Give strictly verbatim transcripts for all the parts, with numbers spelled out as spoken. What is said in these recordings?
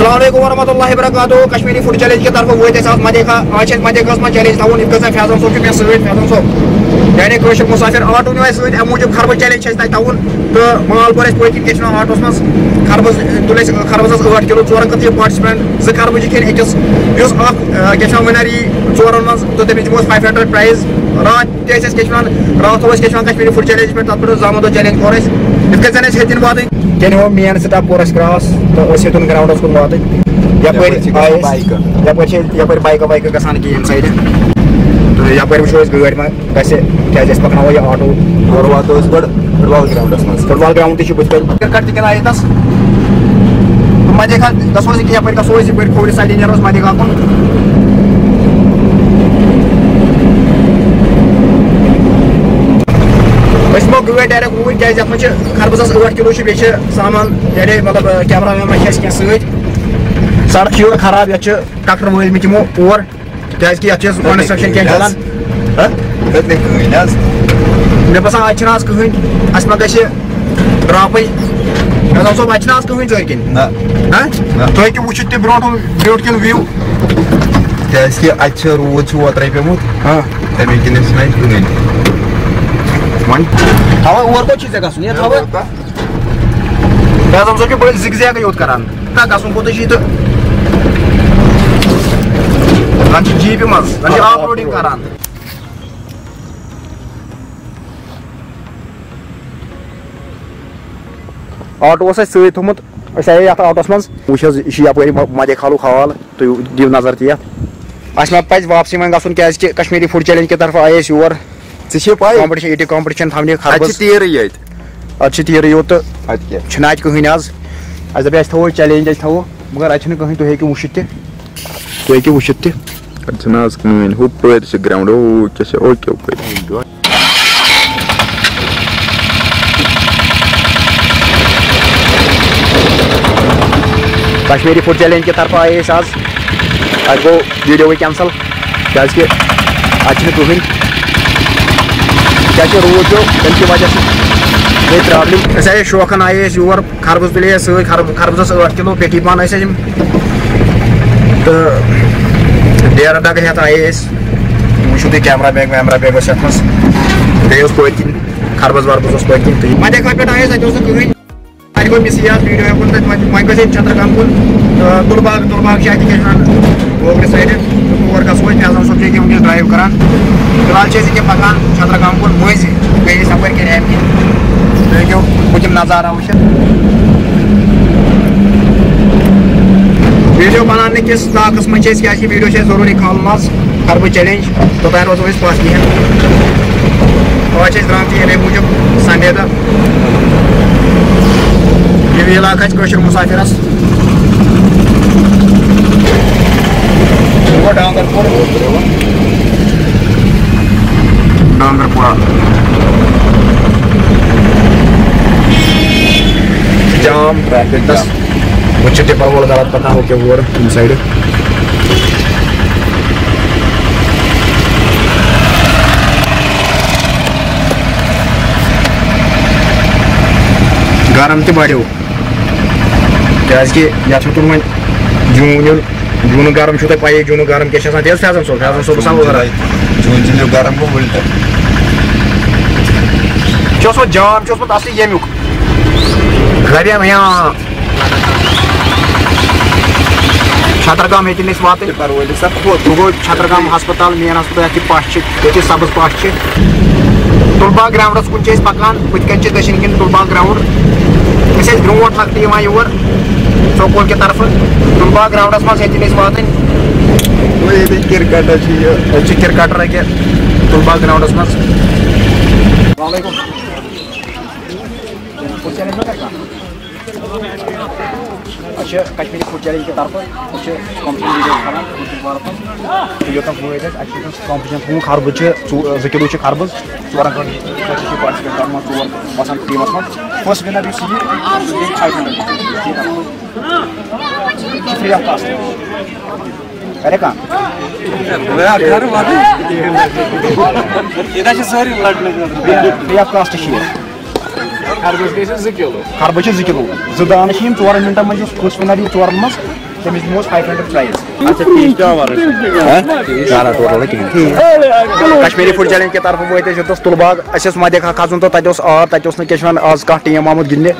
السلام علیکم ورحمۃ اللہ وبرکاتہ۔ کشمیری فوڈ چیلنج کہِ طرفہٕ وٲتۍ أسۍ آز مدے خان۔ آز چھِ اَسہِ مدے خانَس منٛز چیلنج تھاوُن، یِتھ کٔنۍ زَن فیضان صٲب چھُ مےٚ سۭتۍ، فیضان صٲب، یعنی کٲشِر مُسافِر آٹوٗ نیوٗ اَسہِ سۭتۍ، اَمہِ موٗجوٗب خربٕز چیلنج چھِ اَسہِ تۄہہِ تھاوُن۔ تہٕ مال کوٚر اَسہِ پٔتۍ کِنۍ کیٛاہ چھِ وَنان آٹوٗہَس منٛز، خربٕز تُلۍ اَسہِ، خربٕزَس ٲٹھ کِلوٗ، ژورَن خٲطرٕ چھِ پارٹِسِپٮ۪نٛٹ، زٕ خربٕز چھِ کھٮ۪نۍ أکِس، یُس اَکھ، آ، کیٛاہ چھِ وَنان، وِنَر یی ژورَن منٛز، تہٕ تٔمِس دِمو أسۍ فایِو ہنٛڈرنٛڈ پرٛایِز۔ راتھ تہِ ٲسۍ أسۍ کیٛاہ چھِ وَنان، راتھ تھوٚو اَسہِ کیٛاہ چھِ وَنان کشمیری فوڈ چیلنج پٮ۪ٹھ، تَتھ پٮ۪ٹھ اوس زامُت دۄہ چیلنج کوٚر اَسہِ، یِتھ کٔنۍ زَن اَسہِ ہیٚتِن واتٕنۍ۔ کینٛہہ ہو مین سٹاپ کوٚر اَسہِ کراس تہٕ أسۍ ہیٚتُن گراؤنڈَس کُن واتٕنۍ۔ یَپٲرۍ یَپٲرۍ چھِ گژھان آے أسۍ، بایکہٕ۔ یَپٲرۍ چھِ، یَپٲرۍ بایکہٕ وایکہٕ گژھان کہِ ییٚمہِ سایڈٕ۔ تہٕ یَپٲرۍ وٕچھو أسۍ گٲڑۍ ما گژھِ، کیٛازِ أسۍ پَکناوو یہِ آٹوٗ۔ یورٕ واتو أسۍ گۄڈٕ فُٹ بال گراؤنڈَس منٛز۔ فُٹ بال گراؤنڈ تہِ چھُ بٕتھِ کَنۍ۔ کرکٹ تہِ گِنٛدان ییٚتَس۔ تہٕ مَدے خان گژھو أسۍ ییٚکیٛاہ یَپٲرۍ گژھو أسۍ یَپٲرۍ کھوورِ سایڈٕ نیرو أسۍ مَدے خان کُن۔ أسۍ نِمو گٲڑۍ ڈایریکٹ اوٗرۍ، کیٛازِ یَتھ منٛز چھِ خربٕزَس ٲٹھ کِلوٗ چھِ، بیٚیہِ چھِ سامان، یعنی مطلب، کیمرہ ویمرہ چھِ اَسہِ کینٛہہ سۭتۍ۔ سڑک چھِ یورٕ خراب، یَتھ چھِ ٹرٛیکٹر وٲلۍ مٕتۍ یِمو اور، کیٛازِکہِ یَتھ چھِ کَنسٹرٛکشَن کینٛہہ چَلان۔ ہہ؟ تَتہِ نہٕ کٕہٕنۍ حظ۔ مےٚ باسان، اَتہِ چھِنہٕ آز کٕہٕنۍ، اَسہِ ما گژھِ ڈراپٕے؟ مےٚ باسان، صٲب، اَتہِ چھِنہٕ آز کٕہٕنۍ ژٲرۍ کِنۍ۔ نہ۔ ہہ؟ نہ۔ تُہۍ ہیٚکِو وٕچھِتھ تہِ برونٛٹھ، برونٛٹھ کِنۍ وِو۔ کیٛازِکہِ اَتہِ چھِ روٗد چھُ اوترَے پیوٚمُت۔ ہاں۔ تَمے کِنۍ چھِنہٕ اَتہِ کٕہٕنۍ۔ وۄنۍ؟ تھاوَے اور کوٚت چھُے ژےٚ گژھُن؟ یہِ تھاوَے۔ فیضان صٲب چھُ بٔلۍ زِگ زیگٕے یوت کران۔ نہ، گژھُن کوٚتُے چھُ یہِ تہٕ زَن چھِ جیٖپہِ منٛز، زَن چھِ آف روڈِنٛگ کران۔ آٹوٗ اوس اَسہِ سۭتۍ تھوٚمُت، أسۍ آیے یَتھ آٹوٗہَس منٛز۔ وٕچھ حظ، یہِ چھُ یَپٲرۍ مَ-، مَدے خالُک حال، تُہۍ دِیِو نظر تہِ یَتھ۔ اَسہِ ما پَزِ واپسٕے وۄنۍ گژھُن، کیٛازِکہِ کشمیری فوڈ چیلنج کہِ طرفہٕ آیے أسۍ یور۔ ژےٚ چھے پَے؟ کمپٹیشن، یہِ تہِ کمپٹیشن تھاونہِ اَتہِ چھِ خربٕز۔ تیٖرٕے ییٚتہِ۔ اَتہِ چھِ تیٖرٕے یوت تہٕ اَتہِ کیٛاہ؟ چھِنہٕ اَتہِ کٕہٕنۍ آز۔ اَسہِ دَپے اَسہِ تھاوو چیلنج، اَسہِ تھاوو، مگر اَتہِ چھِنہٕ کٕہٕنۍ، تُہۍ ہیٚکِو وٕچھِتھ تہِ۔ تُہۍ ہیٚکِو وٕچھِتھ تہِ۔ اَتہِ چھِنہٕ آز کٕہٕنۍ۔ ہُپٲرۍ چھِ گراوُنٛڈ، ہُہ کیٛاہ چھِ، okay, okay. Kashmiri food challenge کہِ طرفہٕ آیے أسۍ آز۔ اَتہِ گوٚو ویٖڈیووٕے کینسل، کیٛازِکہِ اَتہِ چھِنہٕ کٕہٕنۍ، کیٛازِکہِ روٗد پیوٚو، تَمہِ کہِ وجہ سۭتۍ گٔے پرابلم۔ أسۍ آیے شوقن، آیے أسۍ یور، خربٕز تُلے اَسہِ سۭتۍ، خرب-، خربٕزَس ٲٹھ کِلوٗ، پیٹھی پانہٕ ٲسۍ اَسہِ یِم۔ تہٕ ڈیرٕ ڈَگہٕ ہٮ۪تھ آیے أسۍ، وٕچھِو تُہۍ کیمرہ بیگ ویمرہ بیگ اوس یَتھ منٛز، بیٚیہِ اوس پٔتۍ کِنۍ خربٕز وربٕز اوس پٔتۍ کِنۍ تہٕ وَتہِ کَتہِ پٮ۪ٹھ آیے أسۍ، اَتہِ اوس نہٕ کٕہٕنۍ۔ اَتہِ گوٚو مِس یہِ اَتھ ویٖڈیو ہٮ۪کُن تَتہِ وۄنۍ، وۄنۍ گٔژھۍ أسۍ چھترگام کُن، تہٕ تُلباغ، تُلباغ چھِ اَتہِ کیٛاہ چھِ وَنان، گوگرِ سایڈٕ، تہٕ تور گژھو أسۍ، فیضان صٲب چھُ ییٚکیٛاہ وٕنکیٚس ڈرٛایِو کَران۔ فِلحال چھِ أسۍ ییٚکیٛاہ پَکان چھترگام کُن مٔنٛزۍ، گٔے أسۍ اَپٲرۍ کِنۍ اَمہِ کِنۍ۔ تُہۍ ہیٚکِو بہٕ دِمہٕ نظارٕ وٕچھِتھ۔ ویٖڈیو بَناونہٕ کِس طاقَس منٛز چھِ أسۍ، کیٛازِکہِ ویٖڈیو چھِ اَسہِ ضروٗری کھالُن آز۔ خربٕز چیلنج، توٚتام روزو أسۍ پتھ کِہیٖنۍ۔ آز چھِ أسۍ درٛامٕتۍ ییٚمے موٗجوٗب سنڈے دۄہ۔ یہِ علاقہٕ آسہِ کٲشُر مُسافِرس۔ یہِ گوٚو ڈانگر پوٗر۔ ڈانگر پورہ۔ جام ٹریفک جام۔ وۄنۍ چھُ ٹِپر وول غلط پکان، ہُہ کیٛاہ ہور، ییٚمہِ سایڈٕ۔ گرم تہِ بڑیو، کیٛازِ کہِ یتھ ہیوٚتُن وۄنۍ جوٗن یُن۔ جوٗنہٕ گرم چھُو تۄہہِ پَیی، جوٗنہٕ گرم کیٛاہ چھِ آسان۔ تہِ حظ فیضان صٲب، فیضان صٲب آسان وٲرۍ۔ جوٗن جُلے گرم گوٚو وٕلٹہٕ۔ چھُ اوسمُت جام، چھُ اوسمُت اصلی ییٚمیُک۔ گرم یا چھترگام ہیٚتِن أسۍ واتٕنۍ۔ ٹِپر وٲلِس سا کھوٚت۔ سُہ گوٚو چھترگام ہسپتال، مین ہسپتال، یَتھ یہِ پَش چھِ، ییٚتہِ سبٕز پَش چھِ۔ تُلباغ گراونڈس کُن چھِ أسۍ پَکان، بٕتھِ کَنہِ چھِ دٔچھِنۍ کِنۍ تُلباغ گراوُنڈ۔ أسۍ ٲسۍ برونٛٹھ لۄکٹہِ یِوان یور، سکوٗل کہِ طرفہٕ۔ تُلباغ گراونڈس منٛز ہیٚتِن أسۍ واتٕنۍ۔ وۄنۍ ییٚتہِ کرکٹر چھِ یہِ۔ أسۍ چھِ کرکٹر أکیٛاہ تُلباغ گراونڈس منٛز۔ السلام علیکم۔ اَسہِ چھِ کشمیٖری فوڈ چیلنج کہِ طرفہٕ، أسۍ چھِ کمپٹیشن ویٖڈیو کران، فوڈ چیلنج کہِ طرفہٕ۔ تہٕ یوٚتام وٲتۍ أسۍ، اَسہِ چھِ یوٚتام کمپٹیشن تھوٚومُت، خربٕز چھِ زٕ، زٕ کِلوٗ چھِ خربٕز، ژورَن خٲطرٕ چھِ پارٹِسِپیٹ کران، ژور آسان ٹیٖمَس منٛز۔ فٔسٹ وِنر یُس یِیہِ، سُہ دِیہِ فایِو ہنٛڈرنٛڈ۔ چھِ فری آف کاسٹ۔ کرے کانٛہہ؟ ییٚتہِ حظ چھِ سٲری لَڑنہٕ خٲطرٕ۔ فری آف کاسٹ چھِ یہِ۔ خربٕز گٔے زٕ کِلوٗ۔ خربٕز چھِ زٕ کِلوٗ۔ زٕ دانہٕ چھِ یِم ژورَن مِنٹَن منٛز، یُس فٔسٹ وِنَر یی ژورَن منٛز، تٔمِس دِمو أسۍ فایو ہنڈرڈ پرایز۔ اچھا، ٹھیٖک چھُ، آوارٕ۔ ہہ؟ نہ، نہ، ٹوٹل کِہیٖنۍ۔ کشمیٖری فوڈ چیلنج کہِ طرفہٕ وٲتۍ أسۍ یوٚتَس تُلباگ۔ اَسہِ اوس مدِ کھا کھسُن تہٕ تَتہِ اوس آب، تَتہِ اوس نہٕ کیٛاہ چھِ وَنان آز کانٛہہ ٹیٖم آمُت گِنٛدنہِ۔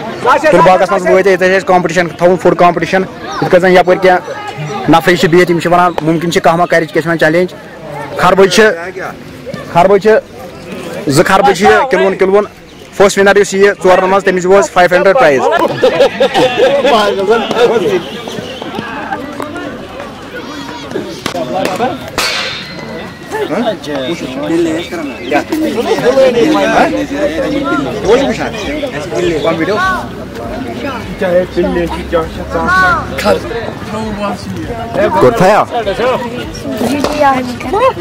تُلباگَس منٛز وٲتۍ أسۍ، ییٚتہِ ٲسۍ اَسہِ کَمپِٹِشَن تھاوُن، فوڈ کَمپِٹِشَن۔ یِتھ کٔنۍ زَن یَپٲرۍ کینٛہہ نفری چھِ بِہِتھ، یِم چھِ وَنان مُمکِن چھِ کانٛہہ ما کَرِ کیٛاہ چھِ وَنان چیلنج۔ خربٕز چھِ، خربٕز چھِ، زٕ خربٕز چھِ یہِ کِلوُن کِلوُن۔ فٔسٹ وِنر یُس یہِ ژورَن منٛز، تٔمِس دِمو أسۍ فایو ہنڈرڈ پرایز۔ کوٚر تھیا؟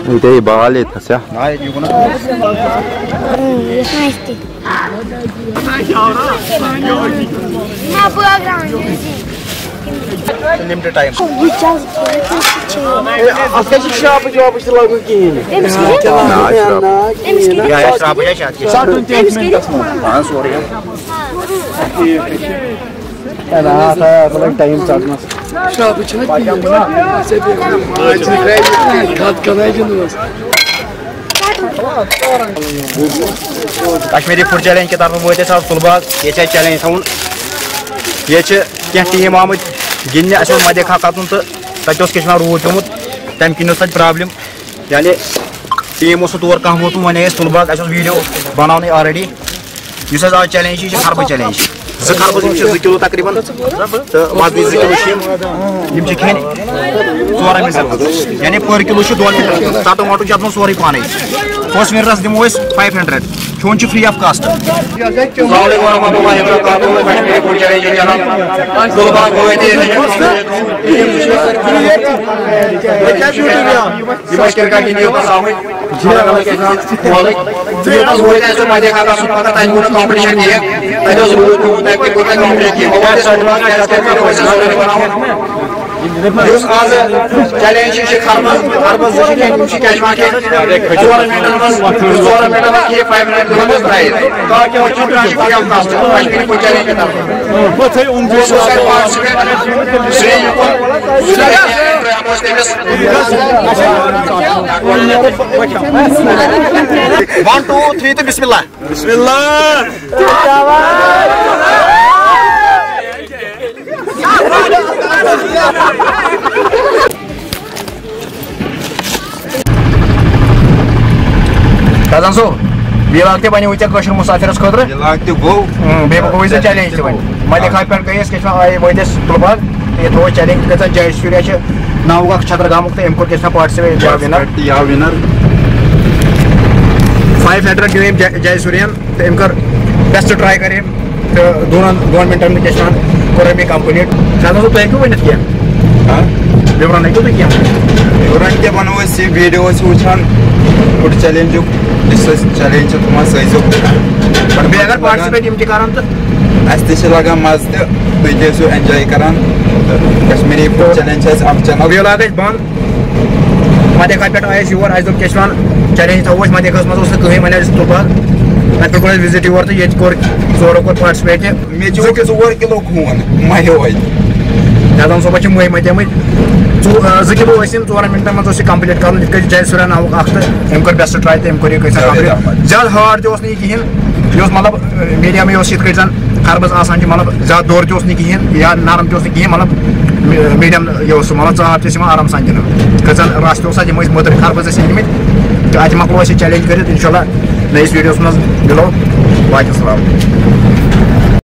یہِ گٔے بال ییٚتہِ تھَس، یا؟ نہ، ییٚتہِ یِکُن نہ۔ اۭں، یہِ چھُ اَسہِ تہِ۔ نہ، بٲگراوُن یہِ۔ Limited time. یہِ چھِ اَتھ کیٛاہ چھِ شرٛاپٕچ واپٕچ تہِ لَگُن کِہیٖنۍ نہٕ۔ أمِس کِہیٖنۍ؟ نہ، شرٛاپٕچ۔ أمِس کِہیٖنۍ؟ یا، یا، شرٛاپٕچ چھِ اَتھ کینٛہہ۔ ژَتُن تہِ أمِس کِہیٖنۍ؟ سورُے۔ ہے، نہ، اَتھ آے اَتھ لَگہِ ٹایم ژَٹنَس۔ شرٛاپٕچ چھِنہ کِہیٖنۍ۔ ژےٚ بیٚیہِ کَتھ کَران گِنٛدنَس۔ کشمیٖری فوڈ چیلنج کہِ طرفہٕ وٲتۍ أسۍ آز تُلباگ۔ ییٚتہِ چھِ اَسہِ چیلنج تھاوُن۔ ییٚتہِ چھِ کینٛہہ ٹیٖم آمٕتۍ گِنٛدنہِ۔ اَسہِ اوس مَدِ کھا کھَژُن تہٕ تَتہِ اوس کیٛاہ چھِ وَنان روٗد پیوٚمُت، تَمہِ کِنۍ اوس تَتہِ پرٛابلِم۔ یعنی ٹیٖم اوس نہٕ تور کانٛہہ ووتمُت، وۄنۍ آیہِ أسۍ تُلباگ، اَسہِ اوس ویٖڈیو بَناونٕے آلریڈی۔ یُس حظ آز چیلنج چھِ، یہِ چھِ خربٕز چیلنج۔ زٕ خربٕز، یِم چھِ زٕ کِلوٗ تقریٖباً تہٕ وزنٕکۍ زٕ کِلوٗ چھِ یِم۔ یِم چھِ کھیٚنۍ ژورَن مِنٹَن۔ یعنی per کِلوٗ چھُ دۄن مِنٹَن۔ ژَٹُن وَٹُن چھُ اَتھ منٛز سورُے پانَے۔ فٔسٹ وِنرَس دِمو أسۍ فایِو ہنڈرڈ۔ کھیوٚن چھُ free of cost۔ السلام علیکم ورحمۃ اللہ وبرکاتہ۔ کشمیٖری فوڈ چیلنج چھُ چلان۔ گُلباغ وٲتۍ أسۍ۔ یِم ٲسۍ کرکٹ گِنٛدِتھ یوٚتَس آمٕتۍ۔ مگر وٕنکیٚس چھِ مولٕکۍ۔ یوٚتَس وٲتۍ اَسہِ مَدِ کھا کھَژُن، مگر تَتہِ گوٚو نہٕ کَمپِٹِشَن کِہیٖنۍ۔ تَتہِ اوس روٗد پیوٚمُت، تَتہِ تہِ گوٚو نہٕ کَمپِٹِشَن کِہیٖنۍ۔ وۄنۍ وٲتۍ أسۍ تُلباگ، اَسہِ کَتہِ کَرو أسۍ سورُے بَناوُن۔ یُس آز چیلنج چھِ، یہِ چھِ خربٕز، خربٕز زٕ چھِ کھیٚنۍ، یِم چھِ کیٛاہ چھِ وَنان کھیٚنۍ؟ ژورَن مِنٹَن منٛز، ژورَن مِنٹَن منٛز کھیٚیہِ فایِو ہنڈرڈ کِلوٗ گرٛاینٛڈ۔ تاکہِ وۄنۍ چھُ ٹرٛاے کَرُن کَسٹمَر کشمیٖری فوڈ چیلنج کہِ طرفہٕ۔ بہٕ تھٲے عمدٕ اوس اَسہِ پارٹسِپیٹ سُے یُکُن، سُہ اوس تٔمِس۔ One, two, three تہٕ بسم اللہ۔ بسم اللہ۔ فیضان صٲب، ویلاگ تہِ بنیوٕ ژےٚ کٲشِر مُسافِرَس خٲطرٕ۔ ویلاگ تہِ گوٚو۔ اۭں، بیٚیہِ گوٚو ژےٚ چیلنج تہِ وۄنۍ۔ مَدِ کھا پٮ۪ٹھ گٔے أسۍ، کیٛاہ چھِ وَنان، آیہِ وٲتۍ أسۍ تُلباگ۔ تہٕ یہِ تھوٚو اَسہِ چیلنج، یِتھ کٔنۍ زَن جاے سوریا چھِ ناوُک اَکھ چھترگامُک، تہٕ أمۍ کوٚر کیٛاہ چھِ وَنان پارٹسِپیٹ، یا وِنَر۔ یا وِنَر۔ فایِو ہنڈرڈ نیوٗ أمۍ جاے، جاے سورین۔ تہٕ أمۍ کٔر بیسٹ ٹراے کٔر أمۍ، تہٕ دۄن، دۄن مِنٹَن منٛز کیٛاہ چھِ وَنان، کوٚر أمۍ یہِ کمپلیٖٹ۔ فیضان صٲب، تُہۍ ہیٚکِو ؤنِتھ کینٛہہ؟ ہاں؟ وِورَن ہیٚکِو تُہۍ کینٛہہ؟ وِورَن کیٛاہ وَنو أسۍ، یہِ ویٖڈیو ٲسِو وٕچھان، فُڈ چیلنجُک، یُس أسۍ چیلنج چھِ تھاوان، سُہ ٲسۍزیو۔ بیٚیہِ اگر پارٹسِپیٹ یِم تہِ کَرَن تہٕ اَسہِ تہِ چھِ لَگان مَزٕ تہٕ تُہۍ تہِ ٲسِو اٮ۪نجاے کَران۔ کشمیٖری فُڈ چیلنج چھِ اَسہِ اَکھ چینل۔ ویلاگ گژھِ بنٛد۔ مَدِ کھا پٮ۪ٹھ آے أسۍ یور، اَسہِ دوٚپ کیٛاہ چھِ وَنان، چیلنج تھاوو أسۍ مَدِ کھَس منٛز، اوس نہٕ کٕہٕنۍ، وۄنۍ آے أسۍ تُلباگ۔ تَتہِ پٮ۪ٹھ کوٚر اَسہِ وِزِٹ یور تہٕ ییٚتہِ کوٚر ژورو کوٚر پارٹسِپیٹ تہِ۔ مےٚ چھِ ژور کِلوٗ خوٗن مَیہِ وَتہِ۔ فیضان صٲبَس چھِ مٔہۍ مَتیمٕتۍ۔ ژو-، آ، زٕ کِلوٗ ٲسۍ یِم، ژورَن مِنٹَن منٛز اوس یہِ کمپلیٖٹ کَرُن، یِتھ کٔنۍ جاے سوریا ناوُک اَکھ تہٕ أمۍ کٔر بیسٹ ٹراے تہٕ أمۍ کوٚر یہِ کۭژاہ جاوید کمپلیٖٹ۔ احمد۔ زیادٕ ہاڈ تہِ اوس نہٕ یہِ کِہیٖنۍ، یہِ اوس مطلب، آ، میٖڈیَمٕے اوس یِتھ کٔنۍ زَن خربٕز آسان چھِ، مطلب، زیادٕ دوٚر تہِ اوس نہٕ کِہیٖنۍ، یا نرم تہِ اوس نہٕ کِہیٖنۍ، مطلب، می-، میٖڈیَم یہِ اوس سُہ، مطلب، ژاپھ تہِ ٲسۍ یِوان آرام سان دِنہٕ۔ یِتھ کٔنۍ زَن رَس تہِ اوس اَتھ، یِم ٲسۍ مٔدٕرۍ خربٕز ٲسۍ أنۍ مٕتۍ۔ تہٕ اَتہِ مۄکلو اَسہِ یہِ چیلنج کٔرِتھ، اِنشاء اللہ نٔیِس ویٖڈیوَس منٛز مِلو۔ باقٕے السلام۔